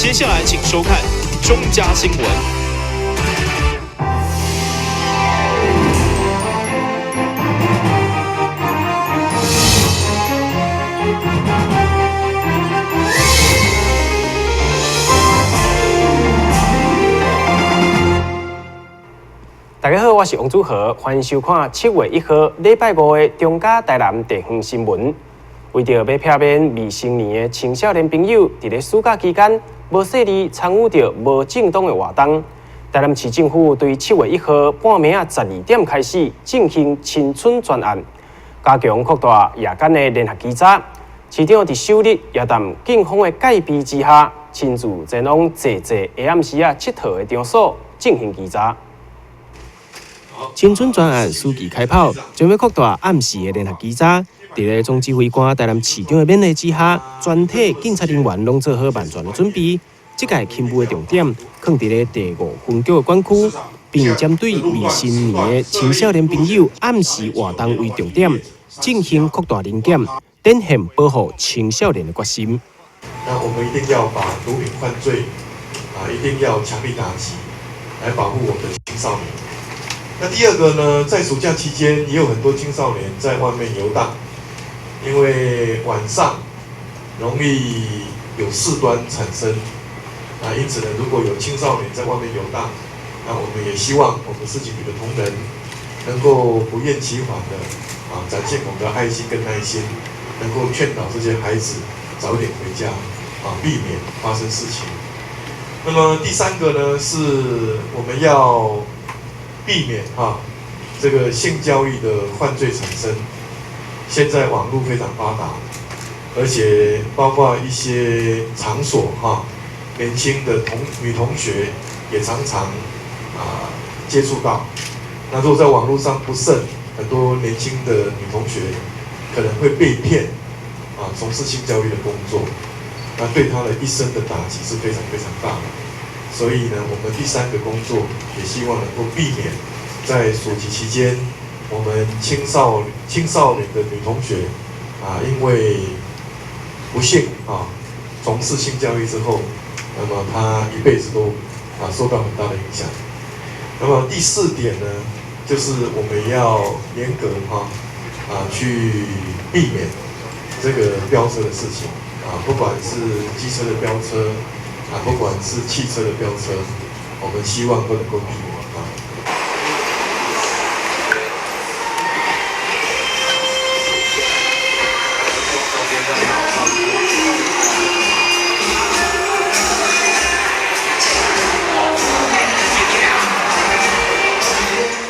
接下來請收看中嘉新聞。大家好，我是王祖豪，歡迎收看7月1號禮拜五的中嘉台南地方新聞。為著欲避免未成年的青少年朋友佇咧暑假期間無細膩參與著無正當的活動，台南市政府對7月1號半暝仔12點開始進行青春專案，加強擴大夜間的聯合稽查。市長佇首日也佇警方的戒備之下，親自前往濟濟下暗時仔𨑨迌的場所進行稽查。青春專案暑期開跑，將欲擴大暗時的聯合稽查。佇咧總指揮官台南市長的勉勵之下，全體警察人員攏做好萬全的準備。這屆勤務的重點，囥佇咧第五分局的管區，並針對未成年的青少年朋友暗時活動為重點，進行擴大臨檢，展現保護青少年的決心。那我們一定要把毒品犯罪啊，一定要強力打擊，來保護我們的青少年。那第二個呢，在暑假期間也有很多青少年在外面遊蕩，因為晚上容易有事端產生，啊，因此呢，如果有青少年在外面遊蕩，那我們也希望我們市警局的同仁能夠不厭其煩的啊，展現我們的愛心跟耐心，能夠勸導這些孩子早點回家，啊，避免發生事情。那麼第三個呢，是我們要避免哈這個性交易的犯罪產生。現在網絡非常發達，而且包括一些場所哈，年輕的女同學也常常啊接觸到。那如果在網絡上不慎，很多年輕的女同學可能會被騙啊，從事性交易的工作，那對她的一生的打擊是非常非常大的。所以呢，我們第三個工作也希望能夠避免在暑期期間，我們青少年的女同學啊，因為不幸啊從事性教育之後，那麼她一輩子都啊受到很大的影響。那麼第四點呢，就是我們要嚴格哈啊去避免這個飆車的事情啊，不管是機車的飆車啊，不管是汽車的飆車，我們希望都能夠避免啊。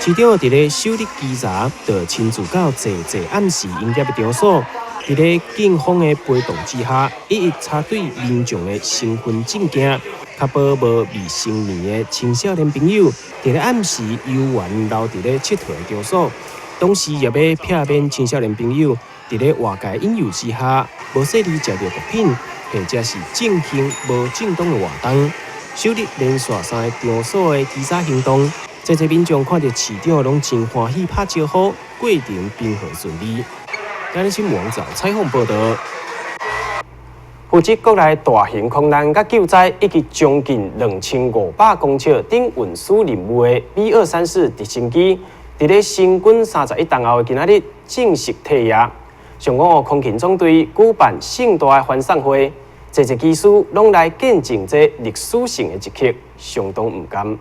市長佇咧首日稽查，就親自到濟濟暗時營業的場所，佇咧警方的陪同之下，一一查對民眾的身份證件，確保無未成年的青少年朋友佇咧暗時遊玩留佇咧𨑨迌的場所。同時也欲避免青少年朋友佇咧外界引誘之下，無細膩食著毒品，或者是進行無正當的活動。首日連續三个場所的稽查行動。濟濟民眾看著市長攏真歡喜，拍招呼，過程平和順利。台南新聞網站採訪報導。負責國內大型空難佮救災以及將近2500公尺等運輸任務的 B-234直升機，佇咧成軍31冬後的今仔日正式退役。上午空勤總隊舉辦盛大的歡送會，濟濟機師攏來見證這歷史性的一刻，相當毋甘。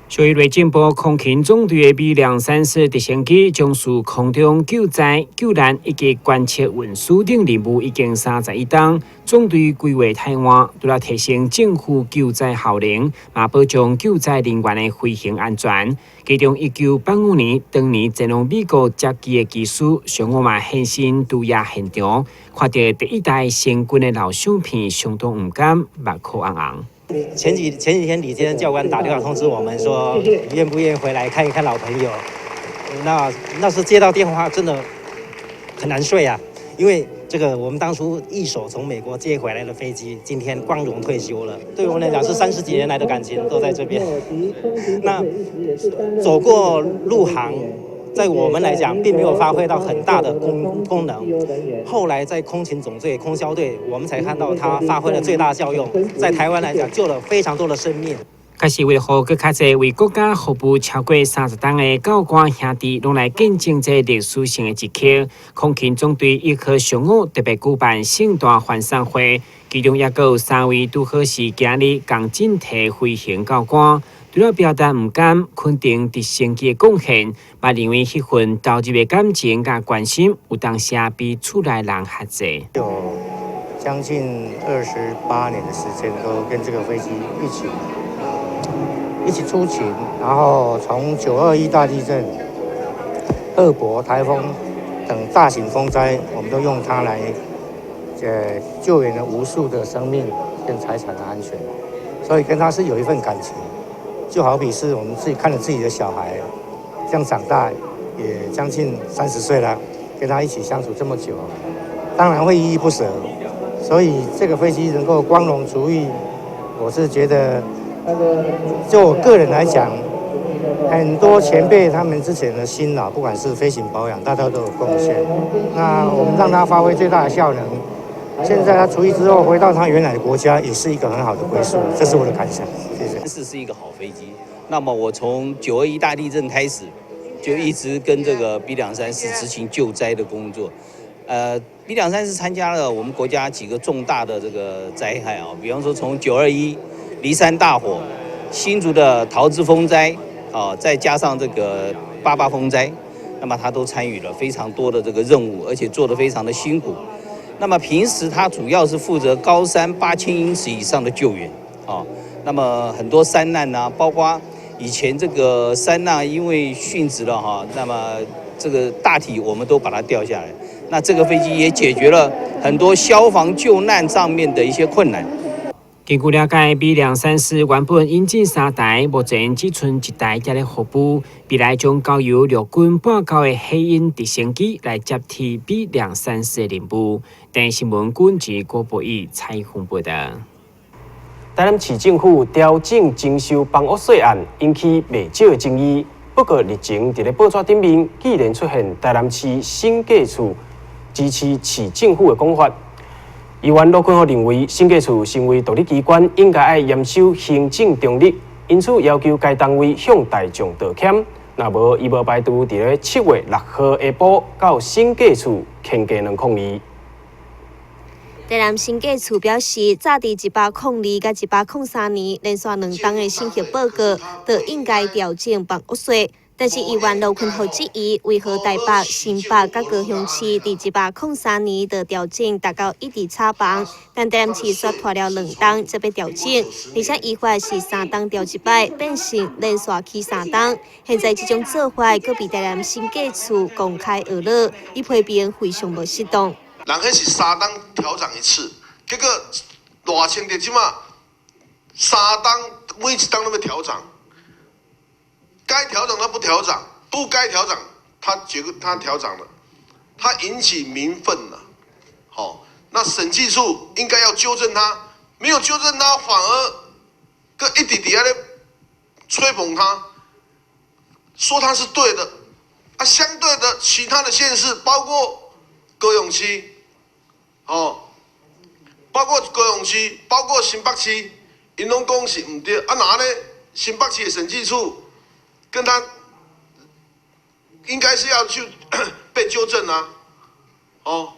所以，內政部空勤總隊的 B-234直升機從事空中救災、救難以及觀測運輸等任務已經31冬。總隊規劃汰換，除了提升政府救災效能，嘛保障救災人員的飛行安全。其中，1985年當年前往美國接機的機師，上午嘛現身除役現場，看著第一代成軍的老相片，相當毋甘，目眶紅紅。前幾天，李堅教官打電話通知我們說，願不願意回來看一看老朋友？那是接到電話，真的很難睡啊，因為這個我們當初一手從美國接回來的飛機，今天光榮退休了。對我們來講，是30幾年來的感情都在這邊。那走過陸航在我們來講，並沒有發揮到很大的功能。後來在空勤總隊、空消隊，我們才看到它發揮了最大效用。在台灣來講，救了非常多的生命。可是為予閣較濟為國家服務超過30冬的教官兄弟，攏來見證這歷史性的一刻。空勤總隊1號上午特別舉辦盛大歡送會，其中抑閣有三位拄好是今日仝進退飛行教官。除了表達毋甘，肯定直升機的貢獻，嘛認為彼份投入的感情佮關心，有當時比厝內人較濟。有將近28年的時間，都跟這個飛機一起出勤，然後從9·21大地震、賀伯颱風等大型風災，我們都用它來救援了無數的生命跟財產的安全，所以跟它是有一份感情。就好比是我們自己看着自己的小孩這樣長大，也將近30歲了，跟他一起相處這麼久，當然會依依不捨。所以這個飛機能夠光榮除役，我是覺得，就我個人來講，很多前輩他們之前的辛勞，不管是飛行保養，大家都有貢獻。那我們讓他發揮最大的效能，現在他除役之後回到他原來的國家，也是一個很好的歸宿。這是我的感想。謝謝。是一個好飛機。那麼我從9·21大地震開始，就一直跟這個 B-234執行救災的工作。B-234參加了我們國家幾個重大的這個災害啊，比方說從9·21梨山大火、新竹的桃枝風災啊，再加上這個八八風災，那麼他都參與了非常多的這個任務，而且做得非常的辛苦。那麼平時他主要是負責高山8000英尺以上的救援啊。那麼很多山難呢，包括以前這個山難因為殉職了哈，那麼這個大體我們都把它吊下來。那這個飛機也解決了很多消防救難上面的一些困難。根據了解，B-234原本引進三台，目前只賰一台佇咧服務。未來將交由陸軍撥交的黑鷹直升機來接替 B-234的任務。電視新聞軍事郭博義採訪報道。台南市政府調整徵收房屋稅案引起袂少的爭議。不過日前佇咧報紙頂面，居然出現台南市審計處支持市政府的講法。議員盧坤福認為，審計處身為獨立機關，應該愛嚴守行政中立，因此要求該單位向大眾道歉。若無，伊無排除佇咧7月6號下晡到審計處牽雞卵抗議。台南審計處表示，早佇102佮103年連續兩冬的審核報告，就應該調整房屋稅。但是議員盧坤福質疑，為何台北、新北佮高雄市佇103年就調整達到一直炒房，但台南市卻拖了兩冬才欲調整，而且依法是三冬調一擺，變成連續起三冬。現在這種做法，閣被台南審計處公開惡咾，伊批評非常無適當。人彼是三冬調漲一次，結果賴清德這馬三冬每一冬攏欲調漲。該調漲他不調漲，不該調漲他結他調漲了，他引起民憤了。好，那審計處應該要糾正他，沒有糾正他，反而閣一直佇遐咧吹捧他，說他是對的。啊，相對的其他的縣市，包括高雄市，哦，包括高雄市，包括新北市，𪜶攏講是毋對。啊，那呢？新北市的審計處跟他應該是要去被糾正啊，哦，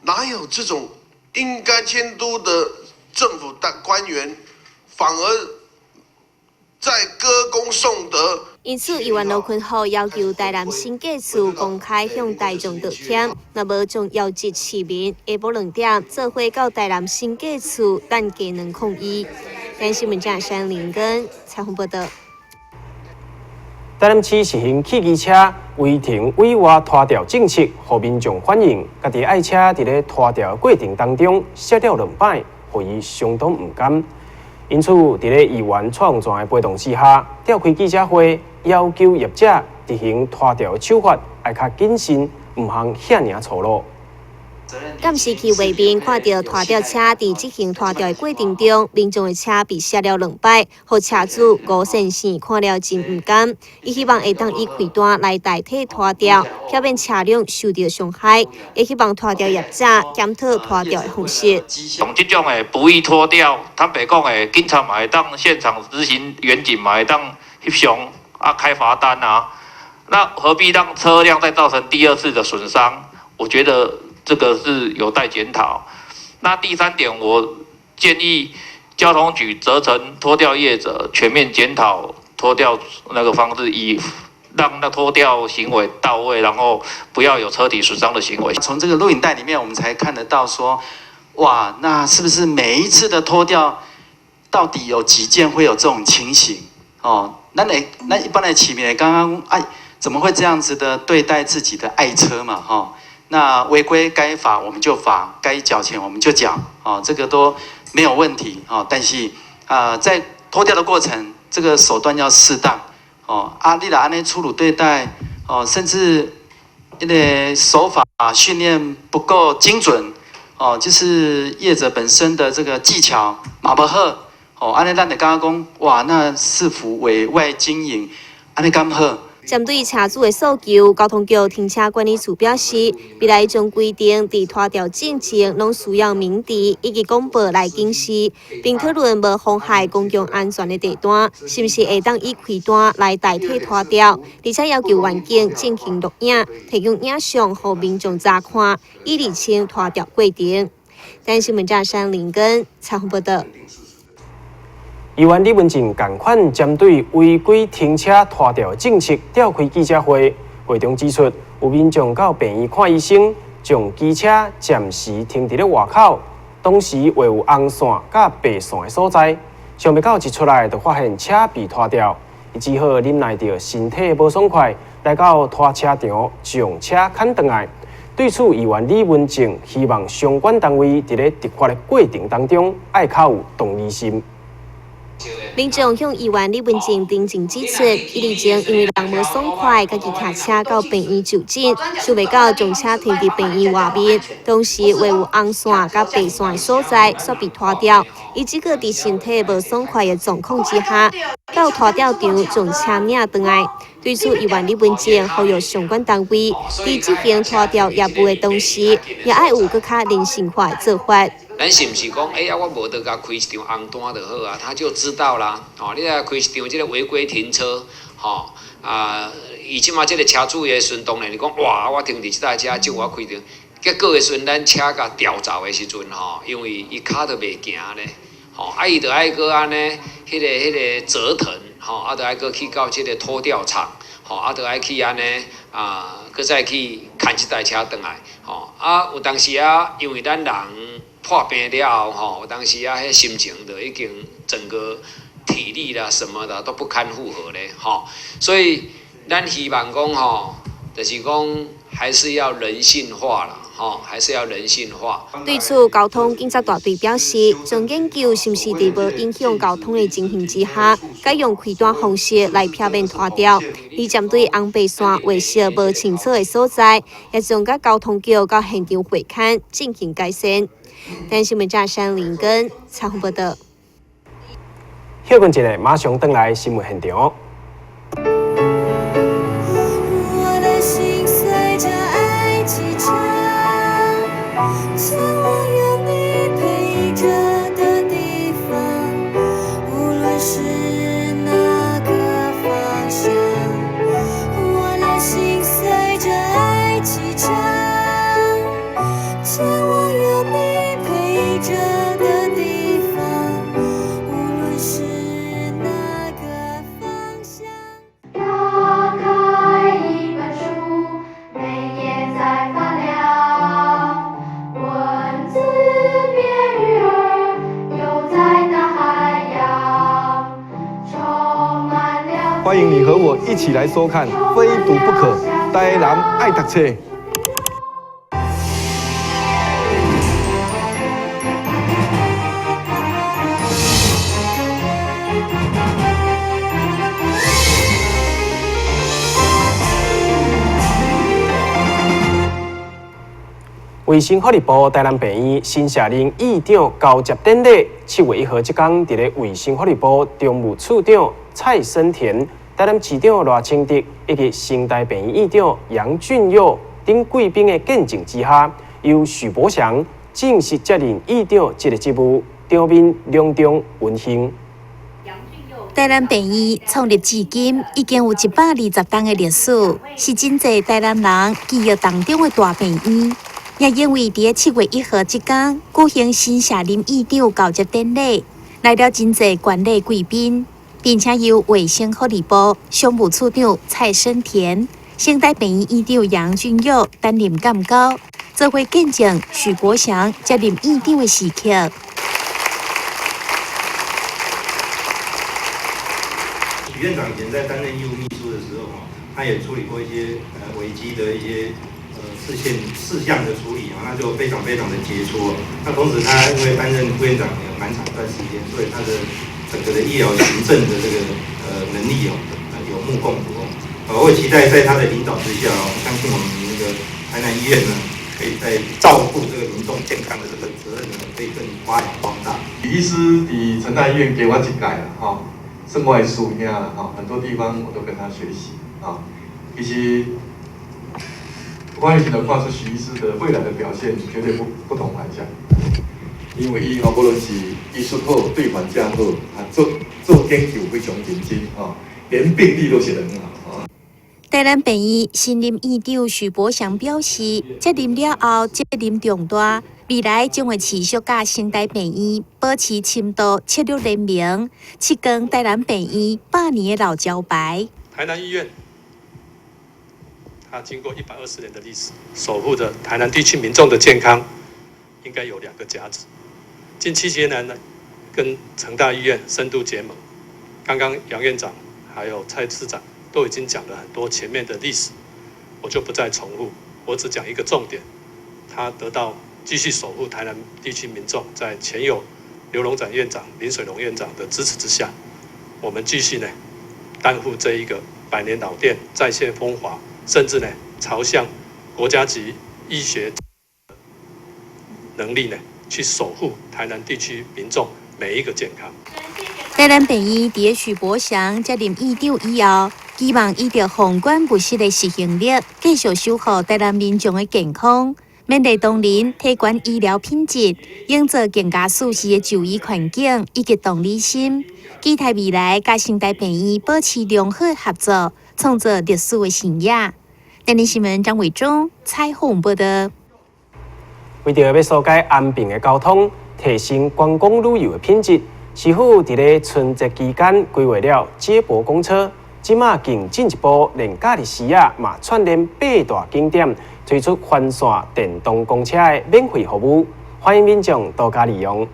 哪有這種應該監督的政府的官員，反而在歌功頌德？因此，議員盧坤福要求台南審計處公開向大眾道歉，若無將邀集市民下晡2點做伙到台南審計處等雞卵抗議。電視新聞記者山林根採訪報道。台南市實行汽機車違停委外拖吊政策，予民眾反映，家己愛車佇咧拖吊的過程當中，摔了兩擺，予伊相當毋甘。因此，佇咧議員蔡旺泉的陪同之下，召開記者會，要求業者執行拖吊的手法愛較謹慎，毋通遐爾粗魯。監視器畫面看著拖吊車佇執行拖吊的過程中，民眾的車被摔了兩擺，予車主吳先生看了真毋甘。伊希望會當以開單來代替拖吊，避免車輛受著傷害，也希望拖吊業者檢討拖吊的方式。像這種的不易拖吊，坦白講的，警察嘛會當現場執行員警嘛會當翕相啊，開罰單啊，那何必讓車輛再造成第二次的損傷？我覺得這個是有待檢討。那第三點，我建議交通局責成拖吊業者全面檢討拖吊那個方式，以讓那拖吊行為到位，然後不要有車體損傷的行為。從這個錄影帶裡面，我們才看得到說，哇，那是不是每一次的拖吊，到底有幾件會有這種情形？哦，那你那一般的市民剛剛哎，怎麼會這樣子的對待自己的愛車嘛？哈？那違規該罰我們就罰，該繳錢我們就繳，哦，這個都沒有問題，哦。但是啊，在拖吊的過程，這個手段要適當，哦。啊，你若按呢粗魯對待，哦，甚至那個手法訓練不夠精準，哦，就是業者本身的這個技巧嘛無好，哦，按呢咱就感覺講，哇，那是否委外經營，按呢敢好？針對車主的訴求，交通局停車管理處表示，未來將規定佇拖吊進前，攏需要鳴笛以及廣播來警示，並討論無妨害公共安全的地段，是毋是會當以開單來代替拖吊，而且要求員警進行錄影，提供影像予民眾查看，以釐清拖吊過程。台視新聞記者林根採訪報導。議員李文靜仝款針對違規停車拖吊的政策召開記者會，會中指出，有民眾到病院看醫生，將機車暫時停佇咧外口，當時畫有紅線佮白線的所在，想袂到一出來就發現車被拖吊，伊只好忍耐著身體無爽快，來到拖車場將車牽轉來。對此，議員李文靜希望相關單位佇咧執法的過程當中，愛較有同理心。民眾向議員李文靜陳情指出，伊日前因為人無爽快，家己騎車到病院就診，想袂到將車停佇病院外面，當時畫有紅線佮白線的所在，煞被拖吊。伊只個佇身體無爽快的狀況之下，到拖吊場將車領轉來。對此，議員李文靜呼籲相關單位佇執行拖吊業務的同時，也愛有閣較人性化的做法。咱是毋是講，欸啊，我無得共開一張紅單就好啊？他就知道啦。哦，你若開一張這个違規停車，吼啊，伊這馬這个車主的時陣，當然就講，哇，我停佇這台車，就我開著。結果的時陣，咱車共調走的時陣，吼，因為伊跤都袂行咧，吼，啊，伊就愛閣按呢，彼个折騰，吼，啊，就愛閣去到這个拖吊場，吼，啊，就愛去按呢，啊，閣再去牽這台車轉來，吼，啊，有當時啊，因為咱人破病了後，吼，有當時啊，彼心情就已經整個體力啦什麼的都不堪負荷咧，吼，所以咱希望講，吼，就是講還是要人性化啦，吼，還是要人性化。對此，交通警察大隊表示，將研究是毋是佇無影響交通的情形之下，改用開單方式來避免拖吊。而針對紅白線畫色無清楚的所在，也將佮交通局到現場會勘進行改善。台視新聞記者林根採訪報導。歇睏一下，馬上轉來新聞現場。我的心隨著愛啟程，前往有你陪著的地方，無論是哪個方向。我的心隨著愛啟程，前往有你陪著的地方，無論是哪個方向。打開一本書，每頁在發亮，文字變魚兒，游在大海洋，充滿了。歡迎你和我一起來收看《非讀不可》，台南愛讀冊。衛生福利部台南病院新卸任院長交接典禮，7月1號這工，佇咧衛生福利部常務處長蔡森田、台南市長賴清德以及成大病院院長楊俊佑等貴賓的見證之下，由許伯祥正式接任院長這个職務，場面隆重溫馨。台南病院創立至今已經有120冬的歷史，是真濟台南人記憶當中的大病院。也因為佇7月1號這工舉行新卸任院長交接典禮，來了真濟觀禮貴賓，並且由衛生福利部常務處長蔡生田、成大病院院長楊俊佑擔任監交，做伙見證許伯祥接任院長的時刻。許院長以前在擔任醫務秘書的時候，他也處理過一些危機的一些事項的處理啊，那就非常非常的傑出。那同時他因為擔任副院長有蠻長一段時間，所以他的整個的醫療行政的這個能力哦，有目共睹哦。我會期待在他的領導之下哦，相信我們那個台南醫院呢，可以在照顧這個民眾健康的這個責任呢，可以更發揚光大。許醫師佇成大醫院給我一屆啦，吼，算我的師兄啦，吼，很多地方我都跟他學習啊。其實我以前就看出許醫師的未來的表現絕對不同凡響，因為伊吼，無論是醫術好，對患者好，啊做研究非常認真，吼，連病歷都寫得很好。台南病院新任院長許伯祥表示，接任了後責任重大，未來將會持續佮成大病院保持深度策略聯盟，拭光台南病院100年的老招牌。台南醫院，它經過120年的歷史，守護著台南地區民眾的健康，應該有兩個甲子。近7年來呢，跟成大醫院深度結盟。剛剛楊院長還有蔡市長都已經講了很多前面的歷史，我就不再重複，我只講一個重點，他得到繼續守護台南地區民眾，在前有劉龍展院長、林水龍院長的支持之下，我們繼續呢擔負這一個百年老店再現風華，甚至呢朝向國家級醫學能力呢去守護台南地區民眾每一個健康。台南病院佇許伯祥接任院長以後，期望依著宏觀務實的執行力，繼續守護台南民眾的健康，勉勵同仁提懸醫療品質，營造更加舒適的就醫環境以及同理心。期待未來佮成大病院保持良好的合作，創造歷史的視野。電視新聞張偉忠採訪報道。為著欲疏解安平的交通，提升觀光旅遊的品質，市府佇咧春節期間規劃了接駁公車。這馬更進一步，連假日時仔嘛串聯八大景點，推出環線電動公車的免費服務，歡迎民眾多加利用。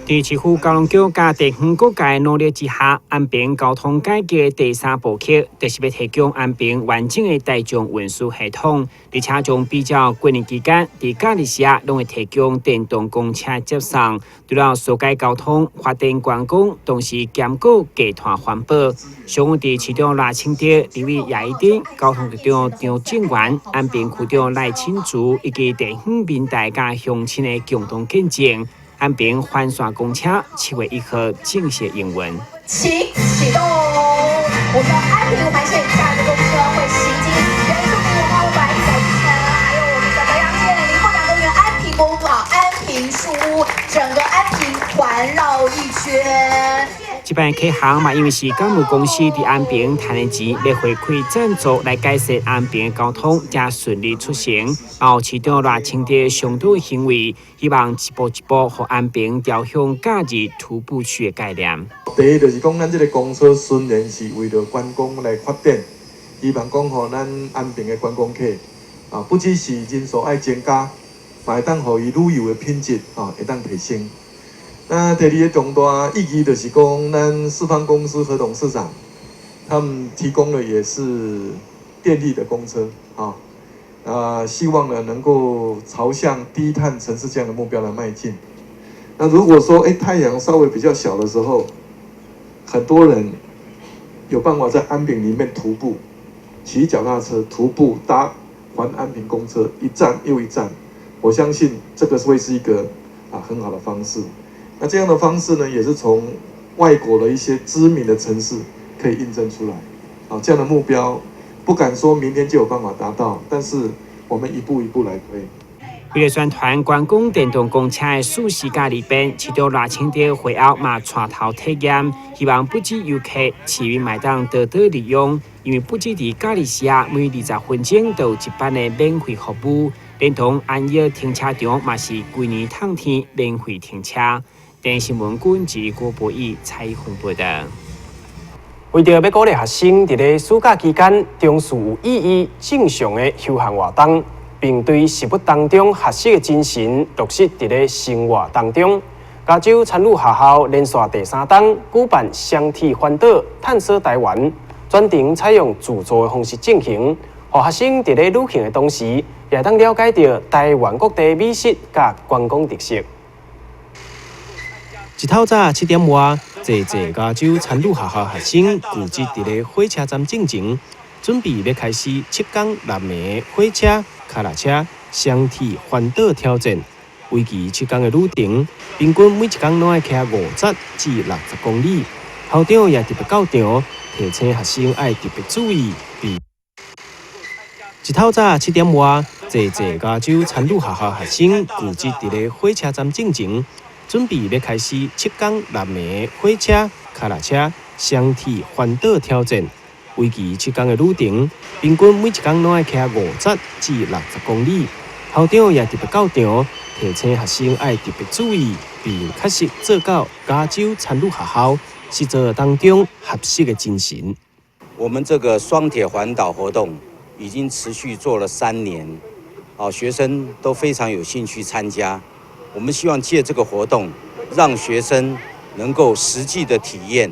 佇市府交通局佮地方各界努力之下，安平交通改革的第三步曲，就是欲提供安平完整的大眾運輸系統，而且將比照過年期間，佇假日時仔攏會提供電動公車接送，除了疏解交通、發展觀光，同時兼顧低碳環保。上午佇市長賴清德、立委葉宜津、交通局長張正元、安平區長賴清竹以及地方民代佮鄉親的共同見證。安平環線公車7月1號正式營運。請啟動，我們的安平環線假日公車會行經原住民文化館、一百城，還有我們的德陽街、林後兩公園、安平博物館、安平樹屋，整個安平環繞一圈。這擺啟航嘛，因為是港務公司佇安平趁的錢，欲回饋贊助來改善安平的交通，才順利出行。後市長賴清德倡導行為，希望一步一步，予安平朝向假日徒步區的概念。第一就是講，咱這個公車雖然是為著觀光來發展，希望講予咱安平的觀光客啊，不只是人數愛增加，嘛會當予伊旅遊的品質啊會當提升。那第二个重大意義就是講，咱四方公司何董事長他們提供的也是電力的公車啊，希望呢能夠朝向低碳城市這樣的目標來邁進。那如果說太陽稍微比較小的時候，很多人有辦法在安平裡面徒步，騎腳踏車徒步搭環環安平公車一站又一站，我相信這個會是一個很好的方式。那這樣的方式呢，也是從外國的一些知名的城市可以印證出來。啊，這樣的目標不敢說明天就有辦法達到，但是我們一步一步來推。為了宣傳觀光電動公車的舒適佮利便，市長賴清德會後嘛帶頭體驗，希望不止遊客、市民嘛會當多多利用，因為不止佇嘉義市啊，每20分鐘都有一班的免費服務，連同安燁停車場嘛是規年透天免費停車。電視新聞郭志郭博義採訪報道。為著欲鼓勵學生佇咧暑假期間重視有意義、正常的休閒活動，並對食物當中學習的精神落實佇咧生活當中。加州餐旅學校連續第三冬舉辦雙鐵環島探索台灣，全程採用自助的方式進行，予學生佇咧旅行的同時，也會當了解著台灣各地美食佮觀光特色。一透早7點外，濟濟加州餐旅學校學生聚集佇咧火車站進前，準備欲開始7工6暝火車、跤踏車雙鐵環島挑戰。為期7工的旅程，平均每一工攏愛騎50至60公里。校長也特別到場，提醒學生愛特別注意。一透早7點外，濟濟加州餐旅學校學生聚集佇咧火車站進前，準備欲開始7工6暝火車、跤踏車雙鐵環島挑戰。為期7工的旅程，平均每一工攏愛騎50至60公里。校長也特別到場，提醒學生愛特別注意，並確實做到加州餐旅學校實作當中學習的精神。我們這個雙鐵環島活動已經持續做了3年，學生都非常有興趣參加。我們希望借這個活動，讓學生能夠實際的體驗，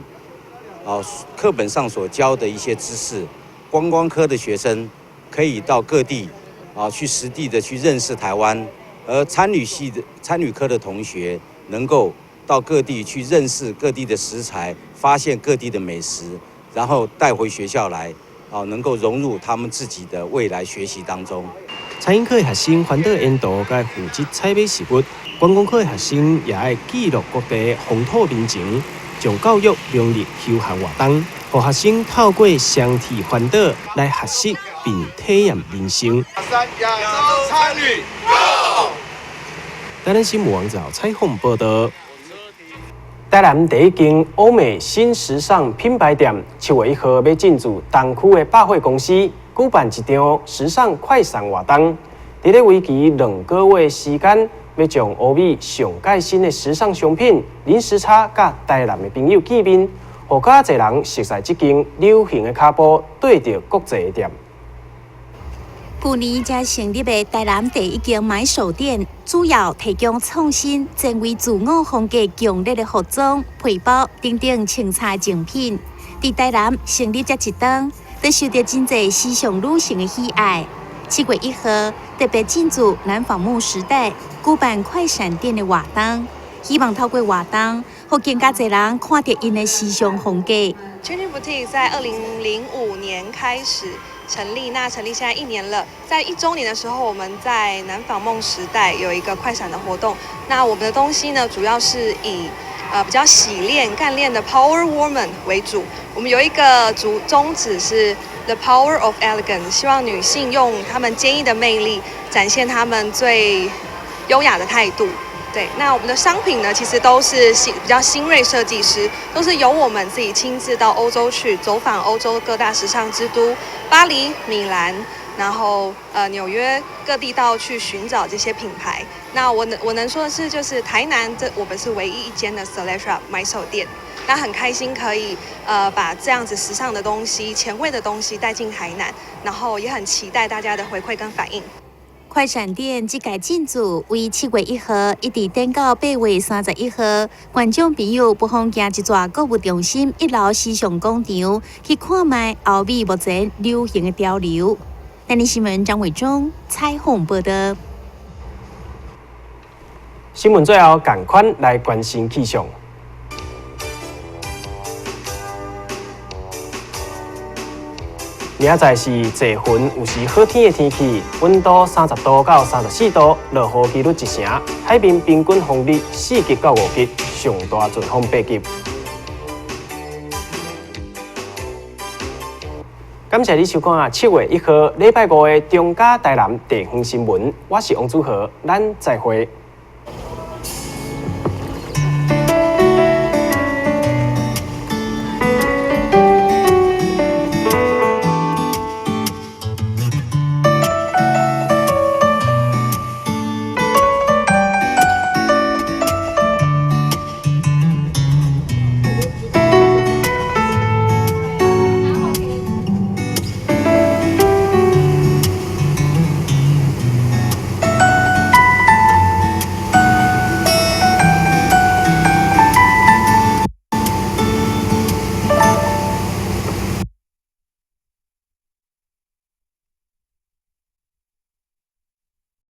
課本上所教的一些知識。觀光科的學生可以到各地，去實地的去認識台灣；而餐旅系的餐旅科的同學能夠到各地去認識各地的食材，發現各地的美食，然後帶回學校來，能夠融入他們自己的未來學習當中。餐飲科的學生環島沿途該負責採買食物，觀光科的學生也愛記錄各地風土民情，將教育融入休閒活動，予學生透過雙鐵環島來學習並體驗人生。三亞洲餐旅 Go！台南新聞網站採訪報道。台南第一間歐美新時尚品牌店，7月1號欲進駐東區的百貨公司，舉辦一場時尚快閃活動。佇咧為期2個月時間，欲將歐美上蓋新的時尚商品零時差，佮台南的朋友見面，予較濟人熟似這間流行的跤步，綴著國際的店。舊年才成立的台南第一間買手店，主要提供創新、前衛、自我風格強烈的服裝、皮包等等穿插精品。佇台南成立才一冬，就受著真濟時尚女性的喜愛。7月1號特別進駐南紡夢時代，舉辦快閃店的活動，希望透過活動，予更加濟人看著𪜶的時尚風格。 Changing Boutique 在2005年開始成立，那成立現在一年了。在1週年的時候，我們在南紡夢時代有一個快閃的活動。那我們的東西呢，主要是以比較洗練、幹練的 Power Woman 為主。我們有一個主宗旨是 The Power of Elegance，希望女性用她們堅毅的魅力，展現她們最優雅的態度。對，那我們的商品呢，其實都是新比較新銳設計師，都是由我們自己親自到歐洲去走訪歐洲各大時尚之都，巴黎、米蘭，然後紐約各地到去尋找這些品牌。那我能說的是，就是台南這我們是唯一一間的 Select Shop 買手店。那很開心可以把這樣子時尚的東西、前衛的東西帶進台南，然後也很期待大家的回饋跟反應。快閃店這屆進駐為7月1號，一直等到8月31號，觀眾朋友不妨行一逝購物中心一樓時尚廣場去看覓歐美目前流行的潮流。台南新聞張偉忠採訪報道。新聞最後，仝款來關心氣象。明仔載是濟雲，有時好天的天氣，溫度30度到34度，落雨機率1成，海面平均風力4級到5級，上大陣風8級。感謝你收看啊！7月1號禮拜五的中嘉台南地方新聞，我是王祖豪，咱再會。